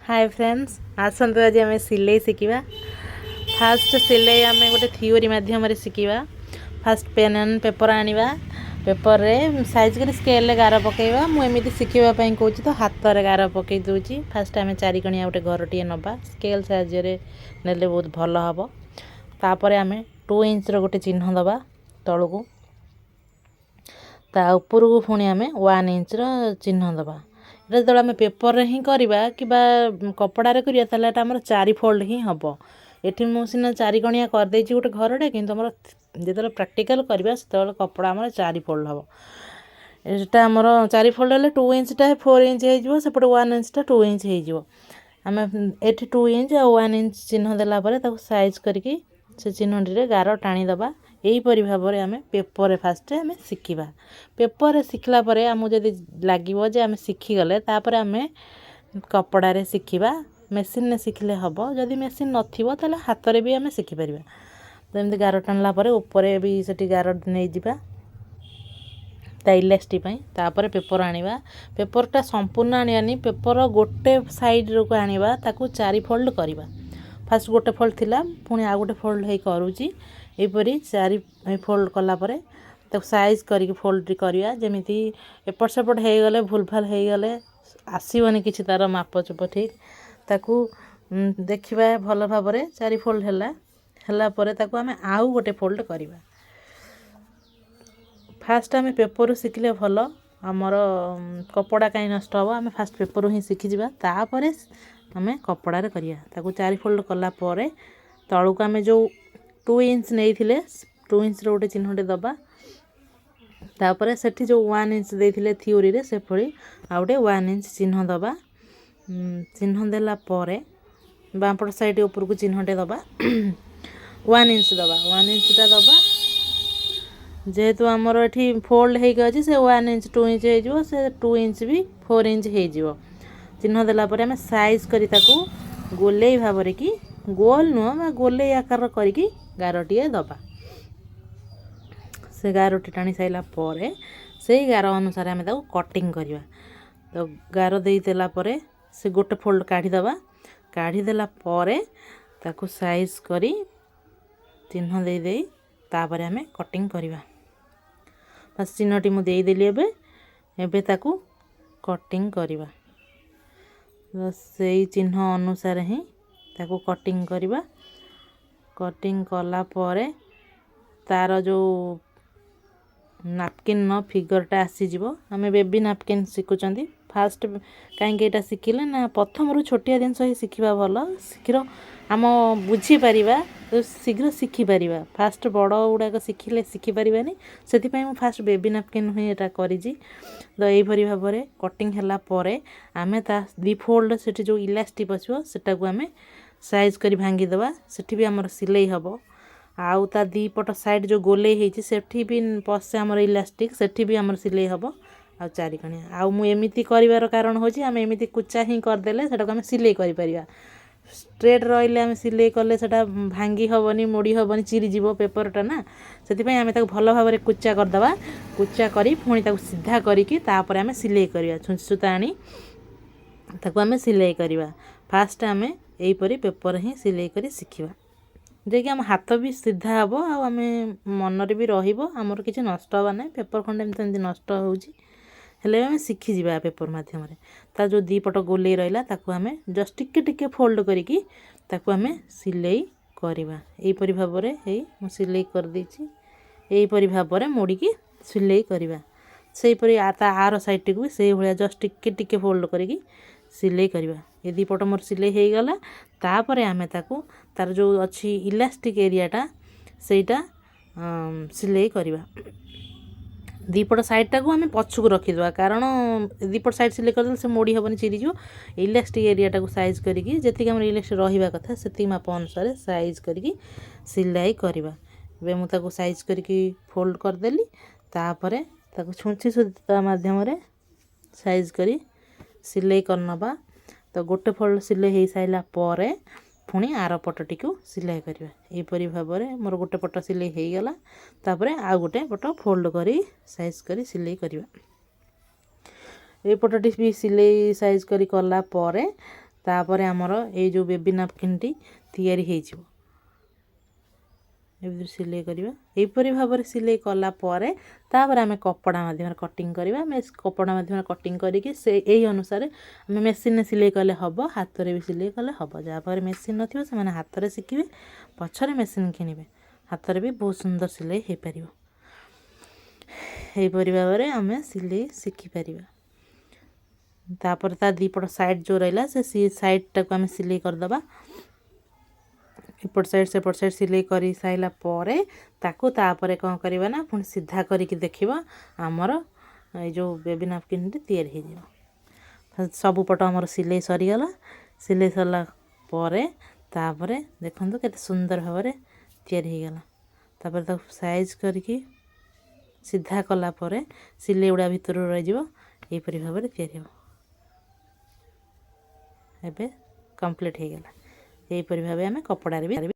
ହାଏ friends, ଆସନ୍ତୁ ଆଜି ଆମେ ସିଲେଇ ଶିଖିବା। ଫାଷ୍ଟ ସିଲେଇ ଆମେ ଗୋଟେ ଥିଓରି ମାଧ୍ୟମରେ ଶିଖିବା। ଫାଷ୍ଟ ପେନ୍ ଆଣ୍ଡ ପେପର୍ ଆଣିବା। ପେପରରେ ସାଇଜ୍ କରି ସ୍କେଲ୍ରେ ଗାର ପକାଇବା। ମୁଁ ଏମିତି ଶିଖିବା ପାଇଁ କହୁଛି ତ ହାତରେ ଗାର ପକାଇ ଦେଉଛି। ଫାଷ୍ଟ ଆମେ ଚାରିକଣିଆ ଗୋଟେ ଘରଟିଏ ନେବା। ସ୍କେଲ୍ ସାହାଯ୍ୟରେ ନେଲେ ବହୁତ ଭଲ ହେବ। ତାପରେ ଆମେ 2 ଇଞ୍ଚର ଗୋଟେ ଚିହ୍ନ ଦେବା ତଳକୁ। ତା ଉପରକୁ ପୁଣି ଆମେ 1 ଇଞ୍ଚର ଚିହ୍ନ ଦେବା। ଏଇଟା ଯେତେବେଳେ ଆମେ ପେପରରେ ହିଁ କରିବା କିମ୍ବା କପଡ଼ାରେ କରିବା, ତାହେଲେ ଏଇଟା ଆମର ଚାରି ଫୋଲ୍ଡ ହିଁ ହେବ। ଏଠି ମୁଁ ସିନା ଚାରିକଣିଆ କରିଦେଇଛି ଗୋଟେ ଘରଟେ, କିନ୍ତୁ ଆମର ଯେତେବେଳେ ପ୍ରାକ୍ଟିକାଲ କରିବା, ସେତେବେଳେ କପଡ଼ା ଆମର ଚାରି ଫୋଲ୍ଡ ହେବ। ଏଇଟା ଆମର ଚାରି ଫୋଲ୍ଡ ହେଲେ 2 ଇଞ୍ଚଟା 4 ଇଞ୍ଚ ହେଇଯିବ, ସେପଟେ 1 ଇଞ୍ଚଟା 2 ଇଞ୍ଚ ହେଇଯିବ। ଆମେ ଏଠି 2 ଇଞ୍ଚ ଆଉ 1 ଇଞ୍ଚ ଚିହ୍ନ ଦେଲା ପରେ ତାକୁ ସାଇଜ୍ କରିକି ସେ ଚିହ୍ନଟିରେ ଗାର ଟାଣିଦେବା। ଏହିପରି ଭାବରେ ଆମେ ପେପରରେ ଫାଷ୍ଟ ଆମେ ଶିଖିବା। ପେପରରେ ଶିଖିଲା ପରେ ଆମକୁ ଯଦି ଲାଗିବ ଯେ ଆମେ ଶିଖିଗଲେ, ତାପରେ ଆମେ କପଡ଼ାରେ ଶିଖିବା। ମେସିନ୍ରେ ଶିଖିଲେ ହେବ। ଯଦି ମେସିନ୍ ନଥିବ, ତାହେଲେ ହାତରେ ବି ଆମେ ଶିଖିପାରିବା। ତ ଏମିତି ଗାର ଟାଣିଲା ପରେ ଉପରେ ବି ସେଠି ଗାର ନେଇଯିବା ତା ଇଲାଷ୍ଟିକ୍ ପାଇଁ। ତାପରେ ପେପର୍ ଆଣିବା। ପେପର୍ଟା ସମ୍ପୂର୍ଣ୍ଣ ଆଣିବାନି, ପେପର୍ ଗୋଟେ ସାଇଡ଼୍କୁ ଆଣିବା। ତାକୁ ଚାରି ଫୋଲ୍ଡ କରିବା। ଫାଷ୍ଟ ଗୋଟେ ଫୋଲ୍ଡ ଥିଲା, ପୁଣି ଆଉ ଗୋଟେ ଫୋଲ୍ଡ ହେଇ କରୁଛି। ଏହିପରି ଚାରି ଫୋଲ୍ଡ କଲା ପରେ ତାକୁ ସାଇଜ୍ କରିକି ଫୋଲ୍ଡ କରିବା, ଯେମିତି ଏପଟ ସେପଟ ହେଇଗଲେ, ଭୁଲଭାଲ ହେଇଗଲେ ଆସିବନି କିଛି ତା'ର ମାପ ଚୁପ ଠିକ୍। ତାକୁ ଦେଖିବା ଭଲ ଭାବରେ। ଚାରି ଫୋଲ୍ଡ ହେଲା। ହେଲା ପରେ ତାକୁ ଆମେ ଆଉ ଗୋଟେ ଫୋଲ୍ଡ କରିବା। ଫାଷ୍ଟ ଆମେ ପେପରରୁ ଶିଖିଲେ ଭଲ। ଆମର କପଡ଼ା କାହିଁ ନଷ୍ଟ ହେବ? ଆମେ ଫାଷ୍ଟ ପେପରରୁ ହିଁ ଶିଖିଯିବା, ତାପରେ ଆମେ କପଡ଼ାରେ କରିବା। ତାକୁ ଚାରି ଫୋଲ୍ଡ କଲା ପରେ ତଳକୁ ଆମେ ଯେଉଁ 2 ଇଞ୍ଚ ନେଇଥିଲେ, 2 ଇଞ୍ଚର ଗୋଟେ ଚିହ୍ନଟେ ଦେବା। ତାପରେ ସେଠି ଯେଉଁ 1 ଇଞ୍ଚ ଦେଇଥିଲେ ଥିଓରିରେ, ସେଭଳି ଆଉ ଗୋଟେ 1 ଇଞ୍ଚ ଚିହ୍ନ ଦେବା। ଚିହ୍ନ ଦେଲା ପରେ ବାଁପଟ ସାଇଡ଼୍ ଉପରକୁ ଚିହ୍ନଟେ ଦେବା, 1 ଇଞ୍ଚ ଦେବା। 1 ଇଞ୍ଚଟା ଦେବା, ଯେହେତୁ ଆମର ଏଠି ଫୋଲ୍ଡ ହେଇକି ଅଛି, ସେ 1 ଇଞ୍ଚ 2 ଇଞ୍ଚ ହେଇଯିବ, ସେ 2 ଇଞ୍ଚ ବି 4 ଇଞ୍ଚ ହେଇଯିବ। ଚିହ୍ନ ଦେଲା ପରେ ଆମେ ସାଇଜ୍ କରି ତାକୁ ଗୋଲେଇ ଭାବରେ କି ଗୋଲ ନୁହଁ ବା ଗୋଲେଇ ଆକାର କରିକି ଗାରଟିଏ ଦେବା। ସେ ଗାରଟି ଟାଣି ସାରିଲା ପରେ ସେଇ ଗାର ଅନୁସାରେ ଆମେ ତାକୁ କଟିଂ କରିବା। ତ ଗାର ଦେଇଦେଲା ପରେ ସେ ଗୋଟେ ଫୋଲ୍ଡ କାଢ଼ିଦେବା। କାଢ଼ିଦେଲା ପରେ ତାକୁ ସାଇଜ୍ କରି ଚିହ୍ନ ଦେଇ ଦେଇ ତାପରେ ଆମେ କଟିଂ କରିବା। ଫାଷ୍ଟ ଚିହ୍ନଟି ମୁଁ ଦେଇଦେଲି। ଏବେ ଏବେ ତାକୁ କଟିଂ କରିବା। ତ ସେଇ ଚିହ୍ନ ଅନୁସାରେ ହିଁ ତାକୁ କଟିଂ କରିବା। କଟିଂ କଲା ପରେ ତା'ର ଯେଉଁ ନାପକିନ୍ର ଫିଗରଟା ଆସିଯିବ। ଆମେ ବେବି ନାପକିନ୍ ଶିଖୁଛନ୍ତି ଫାଷ୍ଟ। କାହିଁକି ଏଇଟା ଶିଖିଲେ ନା, ପ୍ରଥମରୁ ଛୋଟିଆ ଜିନିଷ ହିଁ ଶିଖିବା ଭଲ। ଶୀଘ୍ର ଆମ ବୁଝିପାରିବା, ଶୀଘ୍ର ଶିଖିପାରିବା। ଫାଷ୍ଟ ବଡ଼ ଗୁଡ଼ାକ ଶିଖିଲେ ଶିଖିପାରିବାନି। ସେଥିପାଇଁ ମୁଁ ଫାଷ୍ଟ ବେବି ନାପକିନ୍ ହିଁ ଏଇଟା କରିଛି। ତ ଏଇପରି ଭାବରେ କଟିଂ ହେଲା ପରେ ଆମେ ତା ଦୁଇ ଫୋଲ୍ଡ ସେଠି ଯେଉଁ ଇଲାଷ୍ଟିକ୍ ବସିବ, ସେଟାକୁ ଆମେ ସାଇଜ୍ କରି ଭାଙ୍ଗିଦେବା। ସେଠି ବି ଆମର ସିଲେଇ ହେବ। ଆଉ ତା ଦୁଇ ପଟ ସାଇଡ଼୍ ଯେଉଁ ଗୋଲେଇ ହେଇଛି, ସେଠି ବି ପଶେ ଆମର ଇଲାଷ୍ଟିକ୍, ସେଠି ବି ଆମର ସିଲେଇ ହେବ। ଆଉ ଚାରିକଣିଆ ଆଉ ମୁଁ ଏମିତି କରିବାର କାରଣ ହେଉଛି, ଆମେ ଏମିତି କୁଚା ହିଁ କରିଦେଲେ ସେଟାକୁ ଆମେ ସିଲେଇ କରିପାରିବା। ଷ୍ଟ୍ରେଟ୍ ରହିଲେ ଆମେ ସିଲେଇ କଲେ ସେଇଟା ଭାଙ୍ଗି ହେବନି, ମୋଡ଼ି ହେବନି, ଚିରିଯିବ ପେପରଟା ନା। ସେଥିପାଇଁ ଆମେ ତାକୁ ଭଲ ଭାବରେ କୁଚା କରିଦେବା। କୁଚା କରି ପୁଣି ତାକୁ ସିଧା କରିକି ତାପରେ ଆମେ ସିଲେଇ କରିବା। ଛୁଞ୍ଚି ସୂତା ଆଣି ତାକୁ ଆମେ ସିଲେଇ କରିବା। ଫାଷ୍ଟ ଆମେ ଏହିପରି ପେପର ହିଁ ସିଲେଇ କରି ଶିଖିବା, ଯାଇକି ଆମ ହାତ ବି ସିଧା ହେବ ଆଉ ଆମେ ମନରେ ବି ରହିବ, ଆମର କିଛି ନଷ୍ଟ ହେବା ନାହିଁ। ପେପର ଖଣ୍ଡେ ଏମିତି ଏମିତି ନଷ୍ଟ ହେଉଛି, ହେଲେ ଆମେ ଶିଖିଯିବା ପେପର ମାଧ୍ୟମରେ। ତା ଯେଉଁ ଦୁଇ ପଟ ଗୋଲେଇ ରହିଲା, ତାକୁ ଆମେ ଜଷ୍ଟ ଟିକେ ଟିକେ ଫୋଲ୍ଡ କରିକି ତାକୁ ଆମେ ସିଲେଇ କରିବା। ଏହିପରି ଭାବରେ ହେଇ ମୁଁ ସିଲେଇ କରିଦେଇଛି। ଏହିପରି ଭାବରେ ମୋଡ଼ିକି ସିଲେଇ କରିବା। ସେହିପରି ତା ଆର ସାଇଡ଼୍ଟିକୁ ବି ସେଇଭଳିଆ ଜଷ୍ଟ ଟିକେ ଟିକେ ଫୋଲ୍ଡ କରିକି ସିଲେଇ କରିବା। ଏ ଦୁଇ ପଟ ମୋର ସିଲେଇ ହେଇଗଲା। ତାପରେ ଆମେ ତାକୁ ତାର ଯେଉଁ ଅଛି ଇଲାଷ୍ଟିକ୍ ଏରିଆଟା, ସେଇଟା ସିଲେଇ କରିବା। ଦୁଇପଟ ସାଇଡ଼୍ଟାକୁ ଆମେ ପଛକୁ ରଖିଦେବା, କାରଣ ଦୁଇପଟ ସାଇଡ଼୍ ସିଲେଇ କରିଦେଲେ ସେ ମୋଡ଼ି ହେବନି, ଚିରିଯିବ। ଇଲାଷ୍ଟିକ୍ ଏରିଆଟାକୁ ସାଇଜ୍ କରିକି ଯେତିକି ଆମର ଇଲାଷ୍ଟିକ୍ ରହିବା କଥା, ସେତିକି ମାପ ଅନୁସାରେ ସାଇଜ୍ କରିକି ସିଲାଇ କରିବା। ଏବେ ମୁଁ ତାକୁ ସାଇଜ୍ କରିକି ଫୋଲ୍ଡ କରିଦେଲି। ତାପରେ ତାକୁ ଛୁଞ୍ଚି ସୂତା ମାଧ୍ୟମରେ ସାଇଜ୍ କରି ସିଲେଇ କରିନେବା। ତ ଗୋଟେ ଫୋଲ୍ଡ ସିଲେଇ ହେଇସାରିଲା ପରେ ପୁଣି ଆର ପଟଟିକୁ ସିଲେଇ କରିବା। ଏହିପରି ଭାବରେ ମୋର ଗୋଟେ ପଟ ସିଲେଇ ହେଇଗଲା। ତାପରେ ଆଉ ଗୋଟେ ପଟ ଫୋଲ୍ଡ କରି ସାଇଜ୍ କରି ସିଲେଇ କରିବା। ଏ ପଟଟି ବି ସିଲେଇ ସାଇଜ୍ କରି କଲା ପରେ ତାପରେ ଆମର ଏଇ ଯେଉଁ ବେବି ନାପକିନ୍ଟି ତିଆରି ହେଇଯିବ। ଏମିତି ସିଲେଇ କରିବା। ଏହିପରି ଭାବରେ ସିଲେଇ କଲା ପରେ ତାପରେ ଆମେ କପଡ଼ା ମାଧ୍ୟମରେ କଟିଂ କରିବା। ଆମେ କପଡ଼ା ମାଧ୍ୟମରେ କଟିଂ କରିକି ସେ ଏଇ ଅନୁସାରେ ଆମେ ମେସିନ୍ରେ ସିଲେଇ କଲେ ହେବ, ହାତରେ ବି ସିଲେଇ କଲେ ହେବ। ଯାହା ପାଖରେ ମେସିନ୍ ନଥିବ, ସେମାନେ ହାତରେ ଶିଖିବେ, ପଛରେ ମେସିନ୍ କିଣିବେ। ହାତରେ ବି ବହୁତ ସୁନ୍ଦର ସିଲେଇ ହେଇପାରିବ। ଏହିପରି ଭାବରେ ଆମେ ସିଲେଇ ଶିଖିପାରିବା। ତାପରେ ତା ଦୁଇପଟ ସାଇଡ଼୍ ଯେଉଁ ରହିଲା, ସେ ସାଇଡ଼୍ଟାକୁ ଆମେ ସିଲେଇ କରିଦେବା। ଏପଟ ସାଇଡ଼୍, ସେପଟ ସାଇଡ଼୍ ସିଲେଇ କରି ସାରିଲା ପରେ ତାକୁ ତାପରେ କ'ଣ କରିବା ନା ପୁଣି ସିଧା କରିକି ଦେଖିବା, ଆମର ଏଇ ଯେଉଁ ବେବି ନାପକିନ୍ଟି ତିଆରି ହେଇଯିବ। ସବୁ ପଟ ଆମର ସିଲେଇ ସରିଗଲା। ସିଲେଇ ସରିଲା ପରେ ତାପରେ ଦେଖନ୍ତୁ, କେତେ ସୁନ୍ଦର ଭାବରେ ତିଆରି ହେଇଗଲା। ତାପରେ ତାକୁ ସାଇଜ୍ କରିକି ସିଧା କଲା ପରେ ସିଲେଇ ଗୁଡ଼ା ଭିତରୁ ରହିଯିବ। ଏହିପରି ଭାବରେ ତିଆରି ହେବ। ଏବେ କମ୍ପ୍ଲିଟ୍ ହେଇଗଲା। ଏହିପରି ଭାବେ ଆମେ କପଡ଼ାରେ ବି